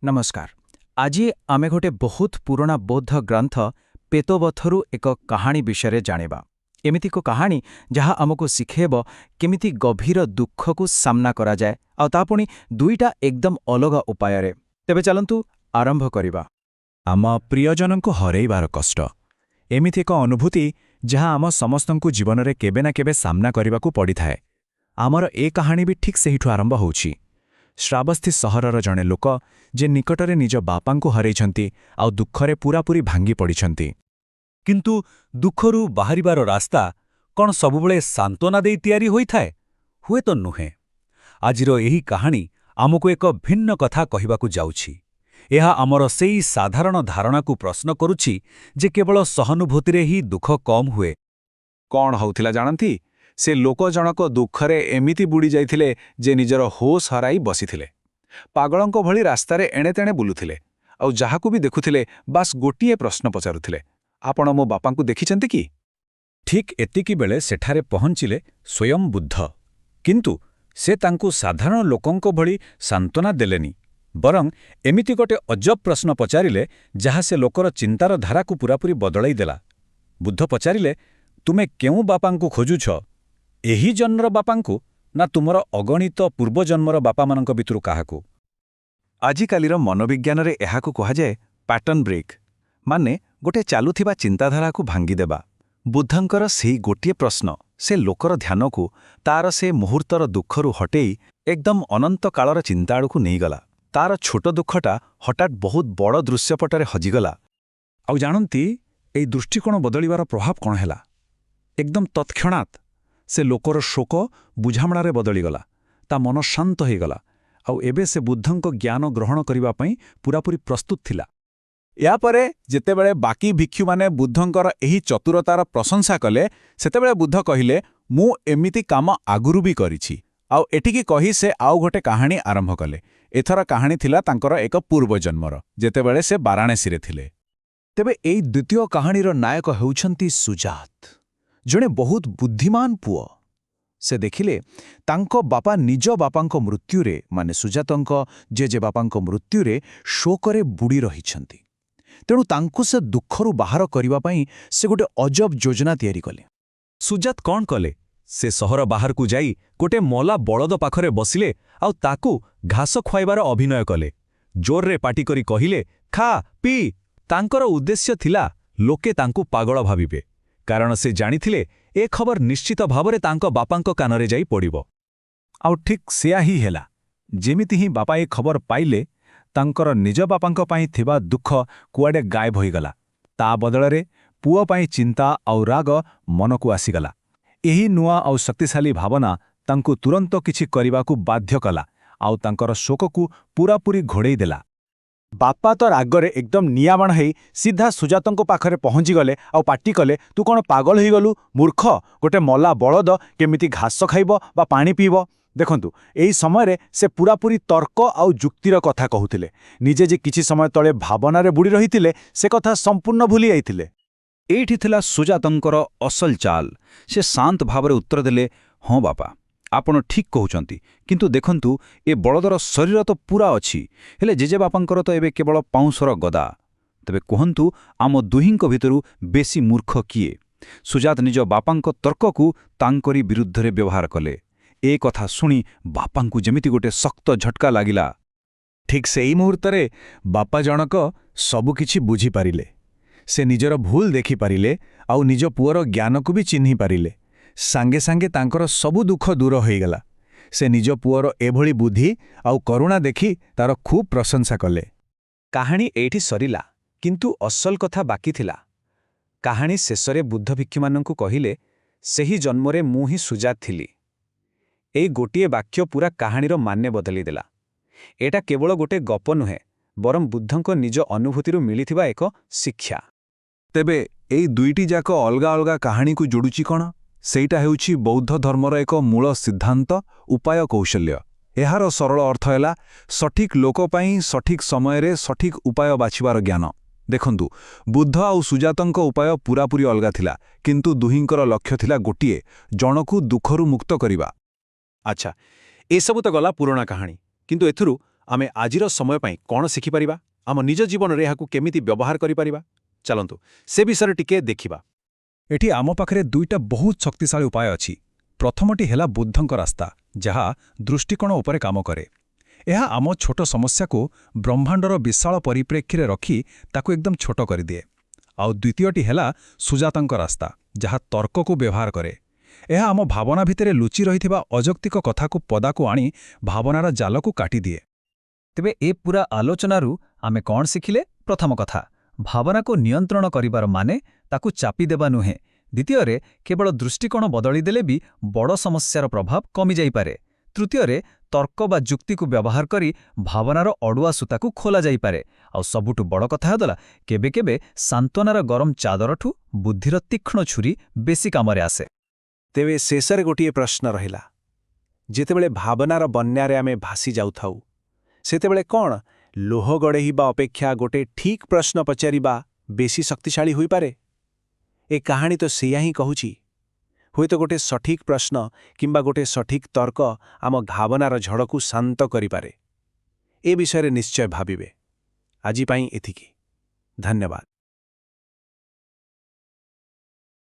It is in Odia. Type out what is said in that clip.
ନମସ୍କାର। ଆଜି ଆମେ ଗୋଟେ ବହୁତ ପୁରୁଣା ବୌଦ୍ଧ ଗ୍ରନ୍ଥ ପେତୋବଥରୁ ଏକ କାହାଣୀ ବିଷୟରେ ଜାଣିବା। ଏମିତି ଏକ କାହାଣୀ ଯାହା ଆମକୁ ଶିଖେଇବ କେମିତି ଗଭୀର ଦୁଃଖକୁ ସାମ୍ନା କରାଯାଏ, ଆଉ ତା ପୁଣି ଦୁଇଟା ଏକଦମ ଅଲଗା ଉପାୟରେ। ତେବେ ଚାଲନ୍ତୁ ଆରମ୍ଭ କରିବା। ଆମ ପ୍ରିୟଜନଙ୍କୁ ହରେଇବାର କଷ୍ଟ ଏମିତି ଏକ ଅନୁଭୂତି ଯାହା ଆମ ସମସ୍ତଙ୍କୁ ଜୀବନରେ କେବେ ନା କେବେ ସାମ୍ନା କରିବାକୁ ପଡ଼ିଥାଏ। ଆମର ଏ କାହାଣୀ ବି ଠିକ୍ ସେଇଠୁ ଆରମ୍ଭ ହେଉଛି। ଶ୍ରାବସ୍ତି ସହରର ଜଣେ ଲୋକ, ଯେ ନିକଟରେ ନିଜ ବାପାଙ୍କୁ ହରେଇଛନ୍ତି ଆଉ ଦୁଃଖରେ ପୂରାପୂରି ଭାଙ୍ଗି ପଡ଼ିଛନ୍ତି। କିନ୍ତୁ ଦୁଃଖରୁ ବାହାରିବାର ରାସ୍ତା କ'ଣ ସବୁବେଳେ ସାନ୍ତ୍ୱନା ଦେଇ ତିଆରି ହୋଇଥାଏ? ହୁଏତ ନୁହେଁ। ଆଜିର ଏହି କାହାଣୀ ଆମକୁ ଏକ ଭିନ୍ନ କଥା କହିବାକୁ ଯାଉଛି। ଏହା ଆମର ସେଇ ସାଧାରଣ ଧାରଣାକୁ ପ୍ରଶ୍ନ କରୁଛି ଯେ କେବଳ ସହାନୁଭୂତିରେ ହିଁ ଦୁଃଖ କମ୍ ହୁଏ। କ'ଣ ହେଉଥିଲା ଜାଣନ୍ତି? ସେ ଲୋକ ଜଣକ ଦୁଃଖରେ ଏମିତି ବୁଡ଼ି ଯାଇଥିଲେ ଯେ ନିଜର ହୋସ୍ ହରାଇ ବସିଥିଲେ। ପାଗଳଙ୍କ ଭଳି ରାସ୍ତାରେ ଏଣେତେଣେ ବୁଲୁଥିଲେ ଆଉ ଯାହାକୁ ବି ଦେଖୁଥିଲେ, ବାସ୍ ଗୋଟିଏ ପ୍ରଶ୍ନ ପଚାରୁଥିଲେ, "ଆପଣ ମୋ ବାପାଙ୍କୁ ଦେଖିଛନ୍ତି କି?" ଠିକ୍ ଏତିକି ବେଳେ ସେଠାରେ ପହଞ୍ଚିଲେ ସ୍ୱୟଂ ବୁଦ୍ଧ। କିନ୍ତୁ ସେ ତାଙ୍କୁ ସାଧାରଣ ଲୋକଙ୍କ ଭଳି ସାନ୍ତ୍ୱନା ଦେଲେନି, ବରଂ ଏମିତି ଗୋଟେ ଅଜବ ପ୍ରଶ୍ନ ପଚାରିଲେ ଯାହା ସେ ଲୋକର ଚିନ୍ତାର ଧାରାକୁ ପୂରାପୂରି ବଦଳାଇ ଦେଲା। ବୁଦ୍ଧ ପଚାରିଲେ, "ତୁମେ କେଉଁ ବାପାଙ୍କୁ ଖୋଜୁଛ? ଏହି ଜନ୍ମର ବାପାଙ୍କୁ ନା ତୁମର ଅଗଣିତ ପୂର୍ବଜନ୍ମର ବାପାମାନଙ୍କ ଭିତରୁ କାହାକୁ?" ଆଜିକାଲିର ମନୋବିଜ୍ଞାନରେ ଏହାକୁ କୁହାଯାଏ ପ୍ୟାଟର୍ନ ବ୍ରେକ୍, ମାନେ ଗୋଟେ ଚାଲୁଥିବା ଚିନ୍ତାଧାରାକୁ ଭାଙ୍ଗିଦେବା। ବୁଦ୍ଧଙ୍କର ସେଇ ଗୋଟିଏ ପ୍ରଶ୍ନ ସେ ଲୋକର ଧ୍ୟାନକୁ ତାର ସେ ମୁହୂର୍ତ୍ତର ଦୁଃଖରୁ ହଟେଇ ଏକଦମ ଅନନ୍ତ କାଳର ଚିନ୍ତା ଆଡ଼କୁ ନେଇଗଲା। ତାର ଛୋଟ ଦୁଃଖଟା ହଠାତ୍ ବହୁତ ବଡ଼ ଦୃଶ୍ୟପଟରେ ହଜିଗଲା। ଆଉ ଜାଣନ୍ତି, ଏଇ ଦୃଷ୍ଟିକୋଣ ବଦଳିବାର ପ୍ରଭାବ କ'ଣ ହେଲା? ଏକଦମ ତତ୍କ୍ଷଣାତ୍ ସେ ଲୋକର ଶୋକ ବୁଝାମଣାରେ ବଦଳିଗଲା। ତା ମନ ଶାନ୍ତ ହୋଇଗଲା ଆଉ ଏବେ ସେ ବୁଦ୍ଧଙ୍କ ଜ୍ଞାନ ଗ୍ରହଣ କରିବା ପାଇଁ ପୂରାପୂରି ପ୍ରସ୍ତୁତ ଥିଲା। ଏହାପରେ ଯେତେବେଳେ ବାକି ଭିକ୍ଷୁମାନେ ବୁଦ୍ଧଙ୍କର ଏହି ଚତୁରତାର ପ୍ରଶଂସା କଲେ, ସେତେବେଳେ ବୁଦ୍ଧ କହିଲେ, "ମୁଁ ଏମିତି କାମ ଆଗରୁ ବି କରିଛି।" ଆଉ ଏଠିକି କହି ସେ ଆଉ ଗୋଟେ କାହାଣୀ ଆରମ୍ଭ କଲେ। ଏଥର କାହାଣୀ ଥିଲା ତାଙ୍କର ଏକ ପୂର୍ବଜନ୍ମର, ଯେତେବେଳେ ସେ ବାରାଣସୀରେ ଥିଲେ। ତେବେ ଏଇ ଦ୍ୱିତୀୟ କାହାଣୀର ନାୟକ ହେଉଛନ୍ତି ସୁଜାତ, ଜଣେ ବହୁତ ବୁଦ୍ଧିମାନ ପୁଅ। ସେ ଦେଖିଲେ ତାଙ୍କ ବାପା ନିଜ ବାପାଙ୍କ ମୃତ୍ୟୁରେ, ମାନେ ସୁଜାତଙ୍କ ଜେଜେବାପାଙ୍କ ମୃତ୍ୟୁରେ ଶୋକରେ ବୁଡ଼ି ରହିଛନ୍ତି। ତେଣୁ ତାଙ୍କୁ ସେ ଦୁଃଖରୁ ବାହାର କରିବା ପାଇଁ ସେ ଗୋଟେ ଅଜବ ଯୋଜନା ତିଆରି କଲେ। ସୁଜାତ କ'ଣ କଲେ? ସେ ସହର ବାହାରକୁ ଯାଇ ଗୋଟେ ମଲା ବଳଦ ପାଖରେ ବସିଲେ ଆଉ ତାକୁ ଘାସ ଖୁଆଇବାର ଅଭିନୟ କଲେ। ଜୋରରେ ପାଟି କରି କହିଲେ, "ଖା, ପିଇ।" ତାଙ୍କର ଉଦ୍ଦେଶ୍ୟ ଥିଲା ଲୋକେ ତାଙ୍କୁ ପାଗଳ ଭାବିବେ, କାରଣ ସେ ଜାଣିଥିଲେ ଏ ଖବର ନିଶ୍ଚିତ ଭାବରେ ତାଙ୍କ ବାପାଙ୍କ କାନରେ ଯାଇ ପଡ଼ିବ। ଆଉ ଠିକ୍ ସେୟା ହିଁ ହେଲା। ଯେମିତି ହିଁ ବାପା ଏ ଖବର ପାଇଲେ, ତାଙ୍କର ନିଜ ବାପାଙ୍କ ପାଇଁ ଥିବା ଦୁଃଖ କୁଆଡ଼େ ଗାୟବ ହୋଇଗଲା। ତା ବଦଳରେ ପୁଅ ପାଇଁ ଚିନ୍ତା ଆଉ ରାଗ ମନକୁ ଆସିଗଲା। ଏହି ନୂଆ ଆଉ ଶକ୍ତିଶାଳୀ ଭାବନା ତାଙ୍କୁ ତୁରନ୍ତ କିଛି କରିବାକୁ ବାଧ୍ୟ କଲା ଆଉ ତାଙ୍କର ଶୋକକୁ ପୂରାପୂରି ଘୋଡ଼େଇ ଦେଲା। ବାପା ତ ରାଗରେ ଏକଦମ ନିଆଁବାଣ ହେଇ ସିଧା ସୁଜାତଙ୍କ ପାଖରେ ପହଞ୍ଚିଗଲେ ଆଉ ପାଟି କଲେ, "ତୁ କ'ଣ ପାଗଳ ହେଇଗଲୁ, ମୂର୍ଖ? ଗୋଟେ ମଲା ବଳଦ କେମିତି ଘାସ ଖାଇବ ବା ପାଣି ପିଇବ?" ଦେଖନ୍ତୁ, ଏହି ସମୟରେ ସେ ପୂରାପୂରି ତର୍କ ଆଉ ଯୁକ୍ତିର କଥା କହୁଥିଲେ। ନିଜେ ଯେ କିଛି ସମୟ ତଳେ ଭାବନାରେ ବୁଡ଼ି ରହିଥିଲେ, ସେ କଥା ସମ୍ପୂର୍ଣ୍ଣ ଭୁଲି ଯାଇଥିଲେ। ଏଇଠି ଥିଲା ସୁଜାତଙ୍କର ଅସଲ ଚାଲ। ସେ ଶାନ୍ତ ଭାବରେ ଉତ୍ତର ଦେଲେ, "ହଁ ବାପା, ଆପଣ ଠିକ୍ କହୁଛନ୍ତି। କିନ୍ତୁ ଦେଖନ୍ତୁ, ଏ ବଳଦର ଶରୀର ତ ପୂରା ଅଛି, ହେଲେ ଜେଜେବାପାଙ୍କର ତ ଏବେ କେବଳ ପାଉଁଶର ଗଦା। ତେବେ କୁହନ୍ତୁ, ଆମ ଦୁହିଁଙ୍କ ଭିତରୁ ବେଶୀ ମୂର୍ଖ କିଏ?" ସୁଜାତ ନିଜ ବାପାଙ୍କ ତର୍କକୁ ତାଙ୍କରି ବିରୁଦ୍ଧରେ ବ୍ୟବହାର କଲେ। ଏ କଥା ଶୁଣି ବାପାଙ୍କୁ ଯେମିତି ଗୋଟେ ଶକ୍ତ ଝଟକା ଲାଗିଲା। ଠିକ୍ ସେଇ ମୁହୂର୍ତ୍ତରେ ବାପା ଜଣକ ସବୁକିଛି ବୁଝିପାରିଲେ। ସେ ନିଜର ଭୁଲ ଦେଖିପାରିଲେ ଆଉ ନିଜ ପୁଅର ଜ୍ଞାନକୁ ବି ଚିହ୍ନିପାରିଲେ। ସାଙ୍ଗେ ସାଙ୍ଗେ ତାଙ୍କର ସବୁ ଦୁଃଖ ଦୂର ହୋଇଗଲା। ସେ ନିଜ ପୁଅର ଏଭଳି ବୁଦ୍ଧି ଆଉ କରୁଣା ଦେଖି ତାର ଖୁବ୍ ପ୍ରଶଂସା କଲେ। କାହାଣୀ ଏଇଠି ସରିଲା, କିନ୍ତୁ ଅସଲ କଥା ବାକି ଥିଲା। କାହାଣୀ ଶେଷରେ ବୁଦ୍ଧ ଭିକ୍ଷୁମାନଙ୍କୁ କହିଲେ, "ସେହି ଜନ୍ମରେ ମୁଁ ହିଁ ସୁଜାତ ଥିଲି।" ଏଇ ଗୋଟିଏ ବାକ୍ୟ ପୁରା କାହାଣୀର ମାନେ ବଦଳିଦେଲା। ଏଇଟା କେବଳ ଗୋଟେ ଗପ ନୁହେଁ, ବରଂ ବୁଦ୍ଧଙ୍କ ନିଜ ଅନୁଭୂତିରୁ ମିଳିଥିବା ଏକ ଶିକ୍ଷା। ତେବେ ଏଇ ଦୁଇଟି ଯାକ ଅଲଗା ଅଲଗା କାହାଣୀକୁ ଯୋଡ଼ୁଛି କ'ଣ? ସେଇଟା ହେଉଛି ବୌଦ୍ଧ ଧର୍ମର ଏକ ମୂଳ ସିଦ୍ଧାନ୍ତ, ଉପାୟ କୌଶଲ୍ୟ। ଏହାର ସରଳ ଅର୍ଥ ହେଲା ସଠିକ୍ ଲୋକ ପାଇଁ ସଠିକ୍ ସମୟରେ ସଠିକ୍ ଉପାୟ ବାଛିବାର ଜ୍ଞାନ। ଦେଖନ୍ତୁ, ବୁଦ୍ଧ ଆଉ ସୁଜାତଙ୍କ ଉପାୟ ପୂରାପୂରି ଅଲଗା ଥିଲା, କିନ୍ତୁ ଦୁହିଁଙ୍କର ଲକ୍ଷ୍ୟ ଥିଲା ଗୋଟିଏ, ଜଣକୁ ଦୁଃଖରୁ ମୁକ୍ତ କରିବା। ଆଚ୍ଛା, ଏସବୁ ତ ଗଲା ପୁରୁଣା କାହାଣୀ, କିନ୍ତୁ ଏଥିରୁ ଆମେ ଆଜିର ସମୟ ପାଇଁ କ'ଣ ଶିଖିପାରିବା? ଆମ ନିଜ ଜୀବନରେ ଏହାକୁ କେମିତି ବ୍ୟବହାର କରିପାରିବା? ଚାଲନ୍ତୁ ସେ ବିଷୟରେ ଟିକେ ଦେଖିବା। ଏଠି ଆମ ପାଖରେ ଦୁଇଟା ବହୁତ ଶକ୍ତିଶାଳୀ ଉପାୟ ଅଛି। ପ୍ରଥମଟି ହେଲା ବୁଦ୍ଧଙ୍କ ରାସ୍ତା, ଯାହା ଦୃଷ୍ଟିକୋଣ ଉପରେ କାମ କରେ। ଏହା ଆମ ଛୋଟ ସମସ୍ୟାକୁ ବ୍ରହ୍ମାଣ୍ଡର ବିଶାଳ ପରିପ୍ରେକ୍ଷୀରେ ରଖି ତାକୁ ଏକଦମ ଛୋଟ କରିଦିଏ। ଆଉ ଦ୍ୱିତୀୟଟି ହେଲା ସୁଜାତାଙ୍କ ରାସ୍ତା, ଯାହା ତର୍କକୁ ବ୍ୟବହାର କରେ। ଏହା ଆମ ଭାବନା ଭିତରେ ଲୁଚି ରହିଥିବା ଅଯୌକ୍ତିକ କଥାକୁ ପଦାକୁ ଆଣି ଭାବନାର ଜାଲକୁ କାଟିଦିଏ। ତେବେ ଏ ପୂରା ଆଲୋଚନାରୁ ଆମେ କ'ଣ ଶିଖିଲେ? ପ୍ରଥମ କଥା, ଭାବନାକୁ ନିୟନ୍ତ୍ରଣ କରିବାର ମାନେ ତାକୁ ଚାପିଦେବା ନୁହେଁ। ଦ୍ୱିତୀୟରେ, କେବଳ ଦୃଷ୍ଟିକୋଣ ବଦଳିଦେଲେ ବି ବଡ଼ ସମସ୍ୟାର ପ୍ରଭାବ କମିଯାଇପାରେ। ତୃତୀୟରେ, ତର୍କ ବା ଯୁକ୍ତିକୁ ବ୍ୟବହାର କରି ଭାବନାର ଅଡ଼ୁଆ ସୂତାକୁ ଖୋଲାଯାଇପାରେ। ଆଉ ସବୁଠୁ ବଡ଼ କଥା ହେଲା, କେବେ କେବେ ସାନ୍ତ୍ୱନାର ଗରମ ଚାଦରଠୁ ବୁଦ୍ଧିର ତୀକ୍ଷ୍ଣ ଛୁରୀ ବେଶୀ କାମରେ ଆସେ। ତେବେ ଶେଷରେ ଗୋଟିଏ ପ୍ରଶ୍ନ ରହିଲା। ଯେତେବେଳେ ଭାବନାର ବନ୍ୟାରେ ଆମେ ଭାସି ଯାଉଥାଉ, ସେତେବେଳେ କ'ଣ ଲୋହ ଗଡ଼େଇବା ଅପେକ୍ଷା ଗୋଟେ ଠିକ୍ ପ୍ରଶ୍ନ ପଚାରିବା ବେଶୀ ଶକ୍ତିଶାଳୀ ହୋଇପାରେ? ଏ କାହାଣୀ ତ ସେଇଆ ହିଁ କହୁଛି। ହୁଏତ ଗୋଟେ ସଠିକ୍ ପ୍ରଶ୍ନ କିମ୍ବା ଗୋଟେ ସଠିକ୍ ତର୍କ ଆମ ଭାବନାର ଝଡ଼କୁ ଶାନ୍ତ କରିପାରେ। ଏ ବିଷୟରେ ନିଶ୍ଚୟ ଭାବିବେ। ଆଜି ପାଇଁ ଏତିକି। ଧନ୍ୟବାଦ।